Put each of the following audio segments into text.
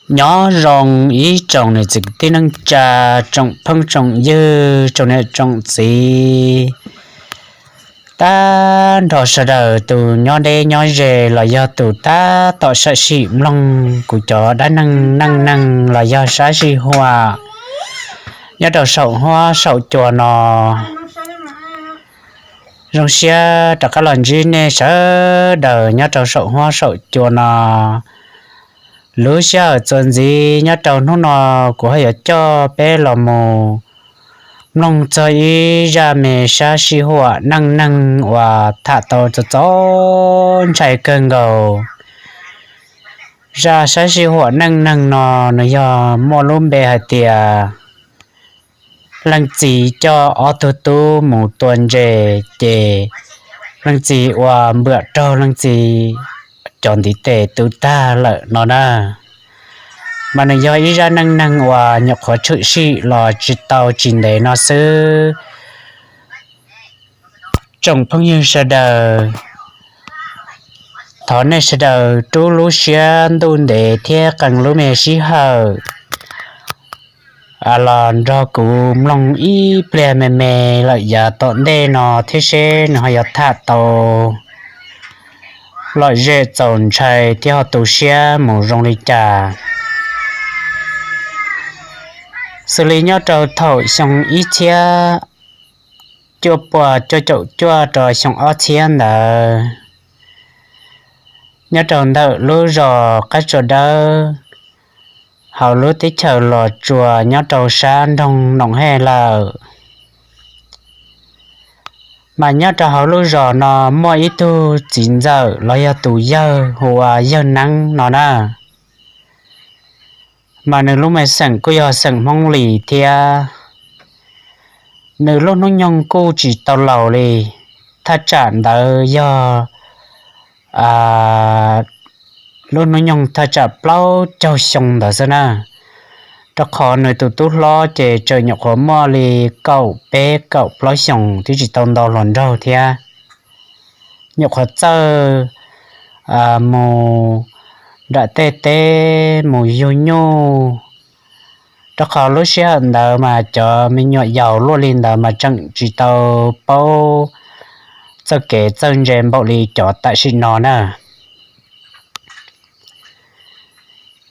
Nyob zoo ib tsoom niam txiv kwv tij neej tsa, tsoom phooj tsoom ywg, tsoom niam tsoom txiv, tag nrho sawv daws tus nyob deb nyob ze los yog tus tab tom sam sim mloog kuv cov dab neeg neej neeg los yog sab sij huam nyob rau saum huab saum cua no. Zoo siab rov qab los ntsib nej sawv daws nyob rau saum huab saum cua no. Lub sij hawm txuas ntxiv nyob rau hnub no, kuv ho yuav coj peb los mus mloog txog ib zaj me sab sij huam neej neeg uas tham tau txaus txaus ntshai kawg nkaus. Zaj sab sij huam neej neeg no nws yog muaj lub npe hais tias leej txiv coj ob tug tub mus tua ntses ces leej txiv ua npawm raug leej txiv cov ntiv tes tu tag lawm no na. Mas nws yog ib zaj neej neeg uas nyuam qhuav tshwm sim los tsis tau tsis ntev no xwb. Tsoom phooj ywg sawv daws, thov nej sawv daws rub lub siab ntuj ntev thiab qee lub me sij hawm los nrog kuv mloog ib pliag me me lawm yav tom ntej no thiab seb nws ho yuav tham tau lom zem txaus ntshai thiab ho tu siab mus zoo li cas. Xws li nyob rau thaum xyoo ib txhiab cuaj puas cuaj caum cuaj rau xyoo ob txhiab ntawd, nyob rau ntawm lub zos Qab Tsua Dawb hauv lub teb chaws Los Tsuas nyob rau sab nroog Noom Hej lawm. Mas nyob rau hauv lub zos no muaj ib tug txiv ntxawm los yog tus yawg hu ua Yawg Neeb no na. Mas nws lub me xeem kuj yog xeem Hmoob Lis thiab. Nws lub hnub nyoog kuj tsis tau laus li, thaj tsam ntawd yog lub hnub nyoog thaj tsam plaub caug xyoo ntawd xwb na. Rau qhov nws tus tub hlob ces tseem nyuam qhuav muaj li kaum peb kaum plaub xyoos twb tsis tau ntau hluas nraug thiab. Nyuam qhuav txawj mus nram tej teb mus yug nyuj, rau qhov lub sij hawm ntawd mas cov me nyuam yaus luaj li ntawd mas tseem tsis tau paub txawj kev txawj ntse npaum li cov tam sim no na.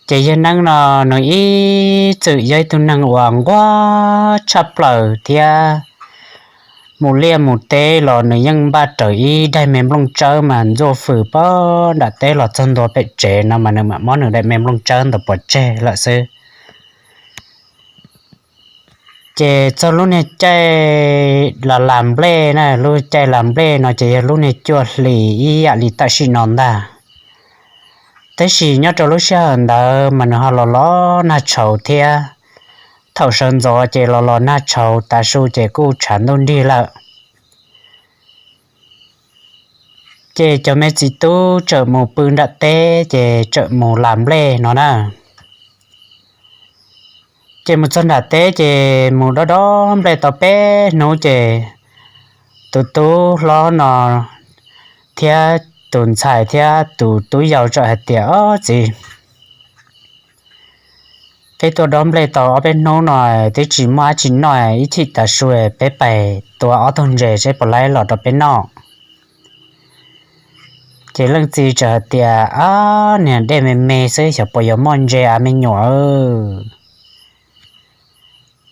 Ces Yawg Neeb no nws ib txwm yog ib tug neeg uas nquag tshaj plaws thiab. Mus liaj mus teb los nws yeej npaj raws ib daim me nplooj tsawb mas ntxuaj fws pog nram teb los txog ntua pem tsev no mas nws mam muab nws daim me nplooj tsawb ntawd pov tseg lawm xwb. Ces txog lub niag caij los las nplej na, lub caij las nplej no ces yog lub niag cuaj hlis ib yam li tam sim no ntag. Tab sis nyob rau lub sij hawm ntawd mas nws ho los los nag tshauv thiab. Thaum sawv ntxov ces los los nag tshauv tav su ces kuj tshav ntuj nrig lawm. Ces cov me txiv tub txawm mus pw nram teb ces txawm mus las nplej no na. Ces mus txog nram teb ces mus dob dob nplej tau peb hnub ces tus tub hlob no thiab tus ntxhais thiab tus tub yau txawm hais tias, Ob txiv, peb tuaj dob nplej tau ob peb hnub no twb tsis muaj dab tsi noj, ib chim tav su peb pais tua ob tug ntses seb puas laib los rau peb noj. Ces leej txiv txawm hais tias, Ab, niag dej me me xwb xyov puas yuav muaj ntses a me nyuam.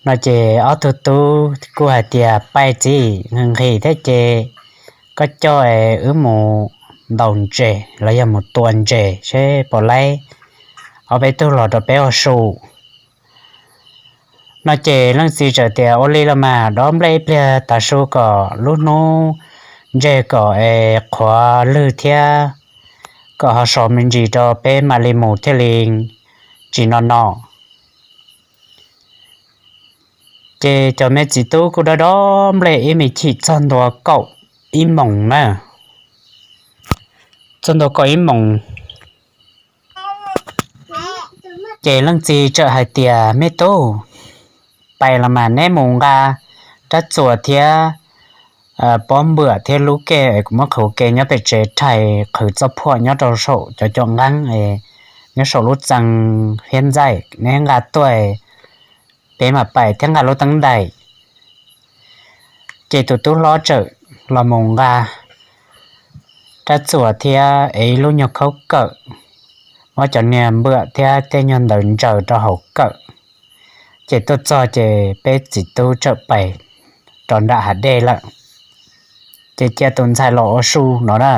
No ces ob tug tub kuj hais tias, Pais txiv, nqhis thiab ces koj coj wb mus ntaus ntses los yog mus tua ntses seb puas laib ob peb tug los rau peb ua su. No ces leej txiv txawm tias, Ua li los mas, dob nplej ib pliag tav su kom lub hnub ntseg kom es qhuav lwg thiab kom ho so me ntsis rau peb mam li mus thiaj li tsis no no. Ces cov me txiv tub kuj dob dob nplej ib me chim txog ntua kaum ib moos na. Txog ntua kaum ib moos ces leej txiv txawm hais tias, Me tub, pais los mas neb mus nqa rab txuas thiab pob npuam thiab lub kej es kuv muab qhwv ua ke nyob pem tsev, rhais qhwv txoj phuam nyob rau saum cov cov nqeeb es nyob saum lub txee hiab ntxaij, neb nqa tuaj, peb mam pais thiab nqa lub teeb ntais. Ces tus tub hlob txawm los mus nqa rab txuas thiab ev ib lub nyuag khaub kawm, muab cov niag npwam thiab tej nyuag ntawd ntsaws rau hauv kawm, ces tuaj txog ces peb txiv tub txawm pais rau nram hav dej lawm, ces cia tus ntxhais los ua su no na.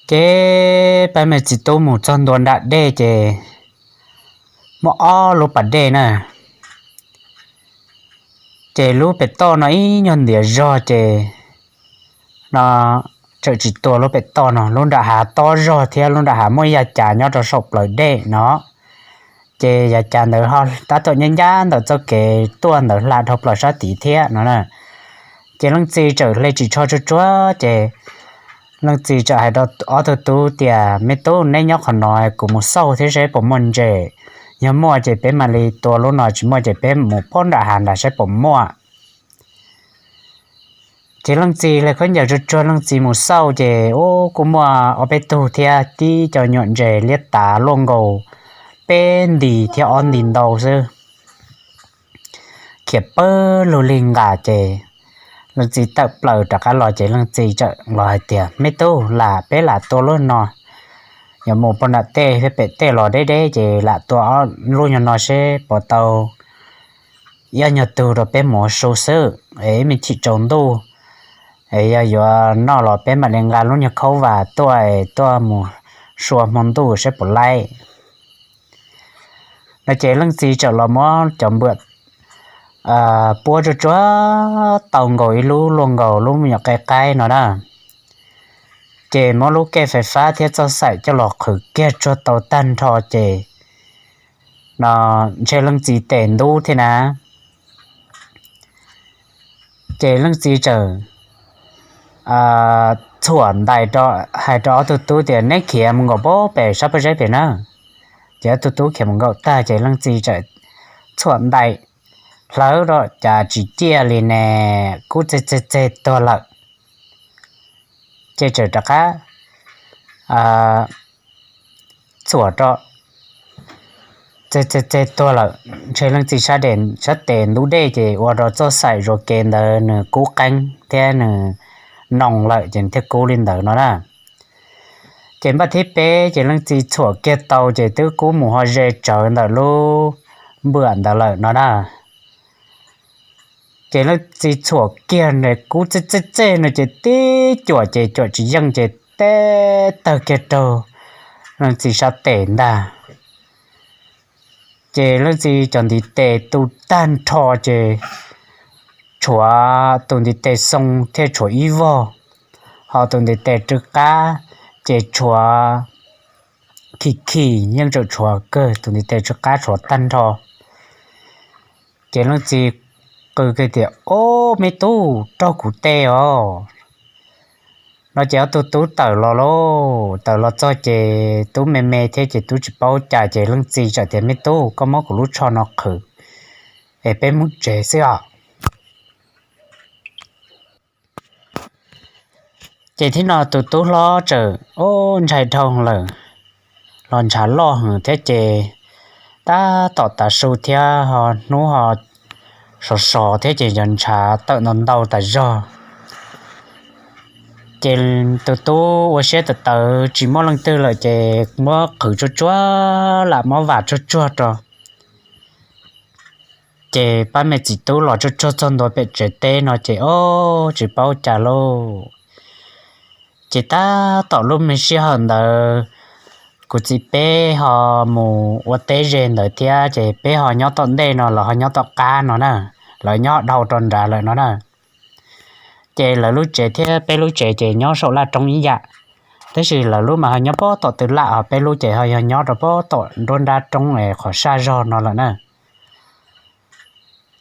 Ces pab me txiv tub mus txog ntua nram dej ces muaj ob lub pas dej na. Ces lub pem toj no ib nyuag ntiav zog ces no txawm tsis tua lub pem toj no, lub nram hav tob zog thiab lub nram hav muaj ib yav cav nyob rau saum plawv dej no. Ces yav cav ntawd ho tab tom ncaj ncaj ntawm txoj kev tuaj ntawd hla dhau plaws sab tid thiab no na. Ces leej txiv txawm hle ris tsho tsuag tsuag ces leej txiv txawm hais rau ob tug tub tias, me tub, neb nyob qhov no, kuv mus xauj thiab saib puas muaj ntses. Yog muaj ces peb mam li tua lub no, tsis muaj ces peb mus pab nram hav nrad saib puas muaj. Ces leej txiv hle khaub ncaws tsuag tsuag leej txiv mus xauj ces ub kuj muaj ob peb tug thiab tib co nyuam ntses liab tav luaj nkaus peb nti thiab ob nti ntau xwb. Khiav pawg lug li nqa ces leej txiv tawm plaws rov qab los ces leej txiv txawm los hais tias, me tub, lam peb lam tua lub no, yuav mus pab nram tej thiab pem tej los deb deb ces lam tua lub nyuag no seb puas tau ib nyuag tug rau peb mus ua su xwb es ib me chim tsaus ntuj es yog yuav noj los peb mam li nqa lub nyuag khaub vas tuaj es tuaj mus sua hmo ntuj saib puas laib. No ces leej txiv txawm los muab cov npwam puab tsuag tsuag tau nkaus ib lub luaj nkaus lub me nyuam qe qaib no na. Ces muab lub kej fais fab thiab txoj xaim coj los qhwv kiag tsuag tau tag nrho ces no ntshe leej txiv tes ntub thiab na. Ces leej txiv txawm txhuam ntais, hais rau ob tug tub tias, neb khiav mus nkaum pem sab pob zeb pem na. Ces ob tug tub khiav mus nkaum tag ces leej txiv txawm txhuam ntais hlawv rau cas tsis ciaj li ne, kub txeg txeg txeg tuag lawm. Ces txawm rov qab txhuam rau txeg txeg txeg tuag lawm, ntshe leej txiv sab tes ntub dej ces ua rau txoj xaim zuav kev ntawd nws kub qeeb thiab nws noo lawm ces thiaj kub li ntawd no na. Ces npaj thib peb ces leej txiv txhuam kiag tau ces twb kub mus ho ze tsawv ntawm lub npwam ntawd lawm no na. Ces leej txiv txhuam kiag nws kub txej txej txej no ces tib cuam ces cuam tsis yeej ces teb tawg kiag rau leej txiv sab tes ntag. Ces leej txiv cov ntiv tes tu tag nrho ces tshuav tus ntiv tes xoo thiaj tshuav ib vog, ho tus ntiv tes tsw qab ces tshuav khim khim, yeej tseem tshuav kawg, tus ntiv tes tsw qab tshuav tag nrho. Ces leej txiv qw kiag tias, ob, me tub, raug kuv tes os. No ces ob tug tub tawm los lauj, tawm los txog ces tub me me thiab ces tub tsis paub cas ces leej txiv txawm tias, me tub, koj muab kuv lub tsho no qhwv es peb mus tsev xwb os. Ces thaum no tus tub hlob txawm ntshai dhau lawm, los ntshav loj heev thiab ces tab tom tav su thiab ho hnub ho sov sov thiab ces ntshav tawm ntau ntau tas zog. Ces tus tub ua siab tawv tawv tsis muaj leej twg lawm ces muab qhwv tsuag tsuag lam muab vam tsuag tsuag rau. Ces pab me txiv tub los tsuag tsuag txog ntua pem tsev teb no ces ob, tsis paub cas lauj. Ces tab tom lub me sij hawm ntawd kuv txiv peb ho mus ua teb ze ntawd thiab ces peb ho nyob tom ntej no, lawv ho nyob tom qab no na, lawv nyob dhau rau nrad lawm no na. Ces lawv lub tsev thiab peb lub tsev ces nyob saum laj roob ib yam, tab sis lawv lub mas ho nyob pob tom tw laj, ho peb lub ces ho yog nyob rau pob tom nruab nrab roob es qhov saj zog no lawm na.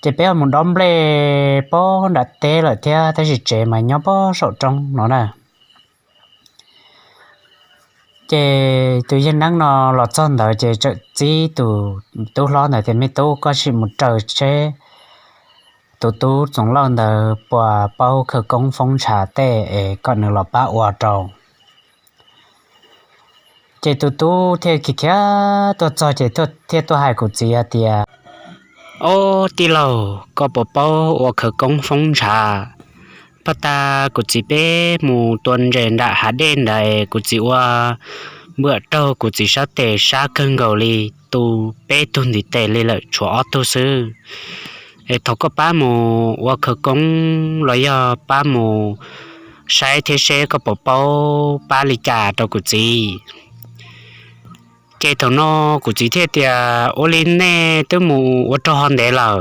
Ces peb ho mus dob nplej pob nram teb lawm thiab, tab sis tsev mas nyob pob saum roob no na. Ces tus yawg neeb no los txog ntawd ces txawm txib tus tub hlob ntawd tias, me tub, koj sim mus raws seb tus tub Txoov Lauj ntawd puas paub khawv koob foob ntshav tej es kom nws los pab ua rau. Ces tus tub thiaj khiav khiav tuaj txog ces thiaj tuaj hais kuv txiv hais tias, Ob tij laug, koj puas paub ua khawv koob foob ntshav? Pag tas kuv txiv peb mus tua ntses nram hav dej ntawd, kuv txiv ua npuam raug kuv txiv sab tes sab kawg nkaus li, tu peb tug ntiv tes li lawm tshuav ob tug xwb. Es thaum koj pab mus ua khawv koob los yog pab mus saib thiab seb koj puas paub pab li cas rau kuv txiv. Ces thaum no kuv txiv thiaj tias, Ua li nej twb mus ua rau ho ntev lawm?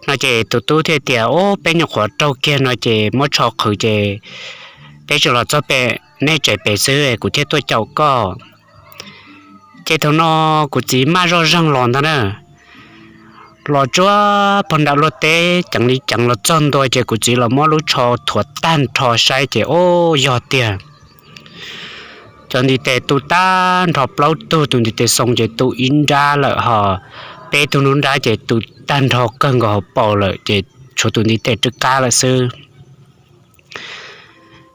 No ces tus tub thiaj tias, Ub, peb nyuam qhuav raug kiag no ces muab tsho qhwv ces peb tsuas los txog pem nej tsev pem xwb kuv thiaj tuaj caum koj. Ces thaum no kuv txiv maj zoj zeeg los ntag na, los tsuab pog nram luag teb ceev li ceev los txog ntua ces kuv txiv los muab lub tsho thuav tag nrho saib ces, Ub, yog tiag. Cov ntiv tes tu tag nrho plaub tug, tus ntiv tes xoo ces tu ib nrab lawm ho peb tug nruab nrab ces tu tag nrho kawg nkaus hauv paus lawm ces tshuav tus ntiv tes rwb qab lawm xwb.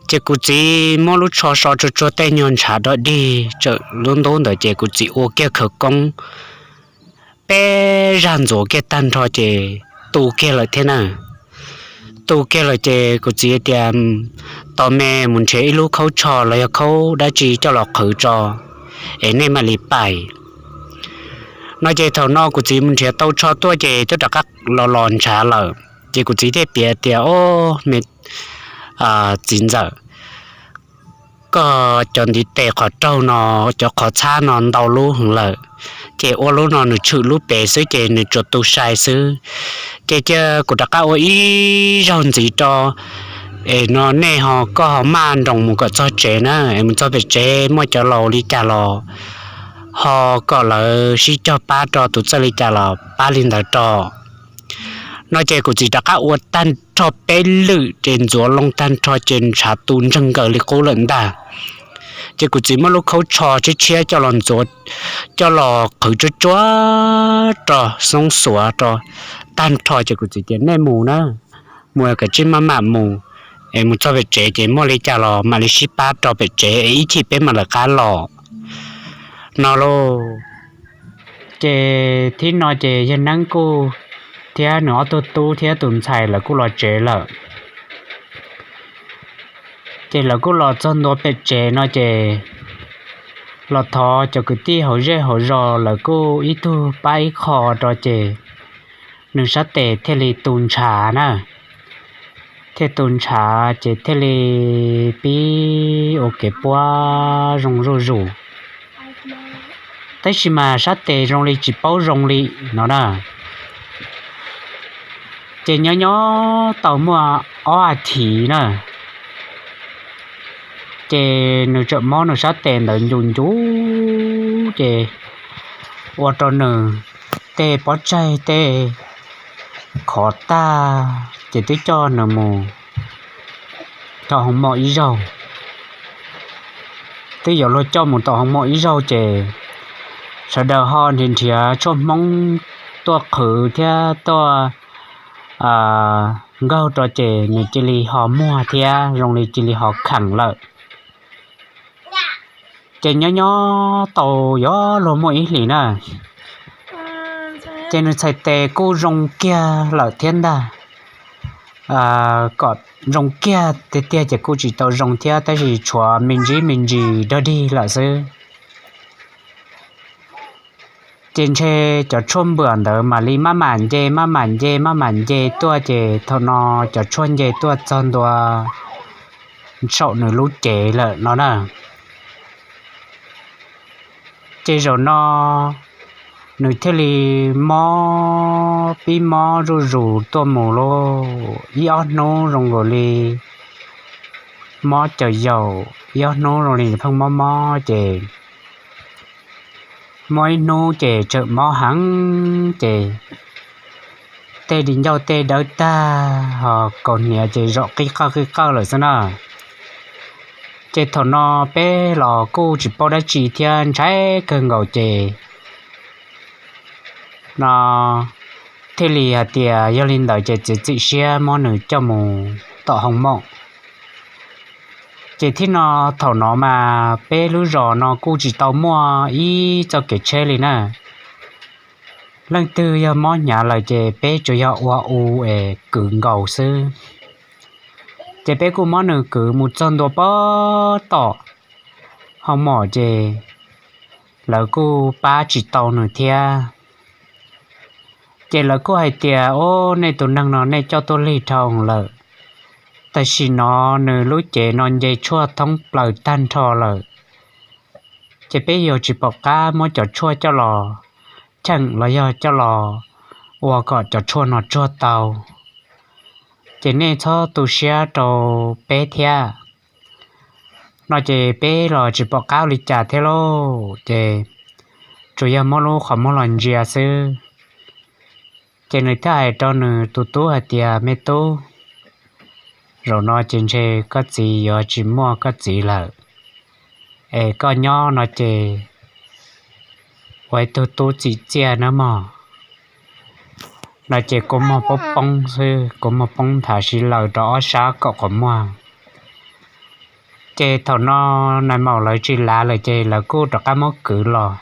Ces kuv txiv muab lub tsho so tsuag tsuag tej nyuag ntshav dog dig tsawm lub ntub ntawd ces kuv txiv ua kiag khawv koob peb zaj ntxuav kiag tag nrho ces tu kiag lawm thiab na. Tu kiag lawm ces kuv txiv tias, Tos me mus nrhiav ib lub khaub tsho los yog khaub dab tsi coj los qhwv tso es nej mam li pais. No ces thaum no kuv txiv mus nrhiav tau tsho tuaj ces twb rov qab los los ntshav lawm ces kuv txiv thiaj piav tias, Ob, me txiv ntxawm, koj cov ntiv tes qhov raug no, cov qhov txhab no ntau lub heev lawm, ces ua lub no nws tshwm lub pem xwb ces nws tsuas tu sai xwb. Ces cia kuv rov qab ua ib zaug ntxiv rau es no nej ho, koj ho maj nroos mus kom txog tsev na, es mus txog pem tsev muaj cov laus li cas los ho kom lawv sib cog pab rau, tus txawj li cas los pab li ntawd rau. No ces kuv txiv rov qab ua tag nrho peb lwm ces ntxuav loo tag nrho ces ntshav tu ntseg nkaws li qub lawm ntag. Ces kuv txiv muab lub khaub tsho tshiab tshiab coj los ntxuav, coj los qhwv tsuab tsuab rau, xoob xuav rau tag nrho ces kuv txiv tias, Nej mus na, mus kom tsij maj mam mus, es mus txog pem tsev ces muaj li cas los mam li sib pab rau pem tsev es ib chim peb mam lawv qab los no lauj. Ces thib no ces yawg Neeb kuj thiab nws ob tug tub thiab tus ntxhais lawv kuj los tsev lawm. Ces lawv kuj los txog ntua pem tsev no ces los thov cov kwv tij hauv zej hauv zos lawv kuj ib tug pab ib qho rau ces nws sab tes thiaj li tu ntshav na. Thiaj tu ntshav ces thiaj li pib ua kev puab zoo zuj zus, tab sis mas sab tes zoo li tsis paub zoo li no na. Ces nyob nyob tau muaj ob a thiv na, ces nws tseem mob nws sab tes ntawd ncu ncu, ces ua rau nws tej pob tsaig tej khov tag, ces twb coj nws mus tom hoo mom ib zaug. Twb yuav luag coj mus tom hoo mom ib zaug ces sawv daws ho nrhiav nrhiav tshuaj Hmoob tuaj qhwv thiab tuaj nkaug rau ces nws cia li ho muag thiab zoo li cia li ho kheem lawm. Ces nyob nyob tau yuav luag muaj ib hlis na, ces nws txhais tes kuj zoo kiag lawm thiab ntag. Kom zoo kiag tiag tiag ces kuj tsis tau zoo thiab, tab sis tshuav me ntsis me ntsis dog dig lawm xwb. Ces ntshe cov tshuaj npawm ntawd mam li maj mam nce maj mam nce maj mam nce tuaj, ces thaum no cov tshuaj nce tuaj txog ntua saum nws lub cev lawm no na. Ces zaum no nws thiaj li mob pib mob zuj zus tuaj mus lauj, ib ob hnub zoo nkaus li mob caws yaum, ib ob hnub zoo li pheej mob mob ces mob ib hnub ces tseem mob heev ces tej di ncauj tej dawb tag ho kaus hniav ces zom qij qawj qij qawj lawm xwb na. Ces thaum no peb los kuj tsis paub dab tsi thiab ntshai kawg nkaus ces no thiaj li hais tias yog li ntawd ces txiav txim siab muab nws coj mus tom hoo mom. Ces thiab no thaum no mas peb lub zos no kuj tsis tau muaj ib txoj kev tsheb li na. Leej twg yog mob hnyav lawm ces peb tsuas yog ua u es kwv nkaus xwb. Ces peb kuj muab nws kwv mus txog ntua pob tom hoo mom ces lawv kuj pab tsis tau nws thiab. Ces lawv kuj hais tias, Ub, nej tus neeg no nej coj tuaj lig dhau lawm, tam sim no nws lub cev no nce tshuaj thoob plaws tag nrho lawm, ces peb yuav tsis pom qab muab cov tshuaj coj los cheem los yog coj los ua kom cov tshuaj no tsuag tau. Ces nej txhob tu siab rau peb thiab. No ces peb los tsis pom qab ua li cas thiab lauj, ces tsuas yog muab lub qhov muag los ntsia xwb. Ces nws thiaj hais rau nws tus tub hais tias, Me tub, zaum no ces ntshe koj txiv yuav tsis muaj koj txiv lawm, es koj nyob no ces ua ib tug tub txim txiaj nawb mog. No ces kua muag poob poob xwb, kua muag poob nthav si laws rau ob sab kaum qhov muag. Ces thaum no nais maum lawv tsis lav lawm ces lawv kuj rov qab muab kwv los.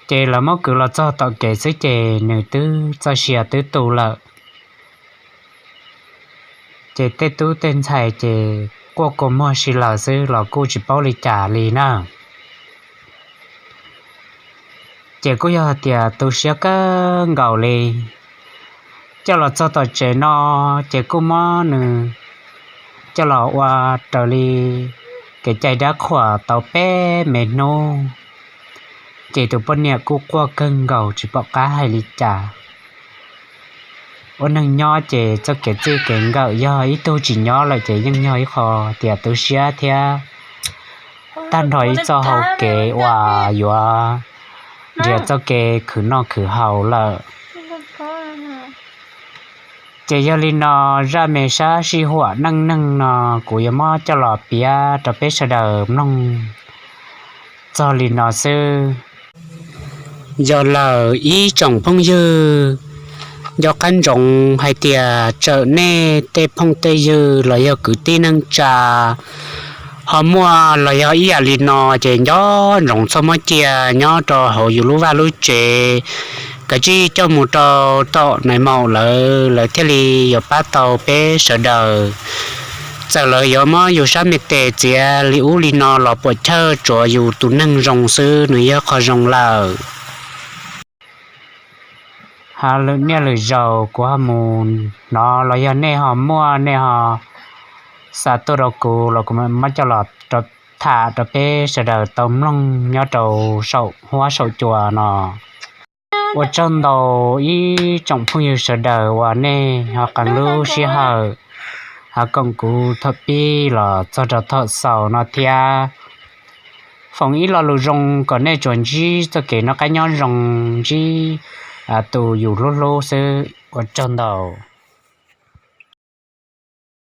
Ces lawv muab kwv los txog tom kev xwb ces nws twb txoj sia twb tu lawm. Ces tej tub tej ntxhais ces quaj kua muag si laws xwb los kuj tsis paub li cas li na. Ces kuj yog hais tias tu siab kawg nkaus li. Coj los txog tom tsev no ces kuj muab nws coj los ua raws li kev cai dab qhuas tau peb me hnub. Ces tus poj niam kuj quaj kawg nkaus tsis pom qab hais li cas. Ua neeg nyob ces txoj kev txij kev nkawm yog ib tug tsis nyob lawm ces yeej yog ib qho tias tu siab thiab tag nrho ib txoj hau kev uas yuav nrhiav txoj kev khwv noj khwv haus lawm. Ces yog li no, zaj me sab sij huam neej neeg no kuv yuav muab coj los piav rau peb sawv daws mloog txog li no xwb. Yog lawm ib tsoom phooj ywg, nco qab ntsoov hais tias txawm nej tej phooj tej ywg los yog kwv tij neej tsa ho muaj los yog ib yam li no ces nco ntsoov txhob muab cia nyob rau hauv yus lub vaj lub tsev, kav tsij coj mus rau tom nais maum lawv, lawv thiaj li yuav pab tau peb sawv daws. Txawm lawv yuav muab yus sab me tes txiav li ub li no los puam chawj, tsuav yus tus neeg zoo xwb nws yog qhov zoo lawm. Hab lwm niaj lwm zaus kuv ho mus hnov los yog nej ho muaj nej ho xa tuaj rau kuv los kuv mam muab coj los rau tham rau peb sawv daws tau mloog nyob rau saum huab saum cua no. Ua tsaug ntau ib tsoom phooj ywg sawv daws uas nej ho qee lub sij hawm ho koom kuv thaum pib los txog rau thaum xaus no thiab. Foom ib lo lus zoo kom nej tsuas ntsib txoj kev noj qab nyob zoo, ntsib tus yus hlub hlub xwb. Ua tsaug ntau.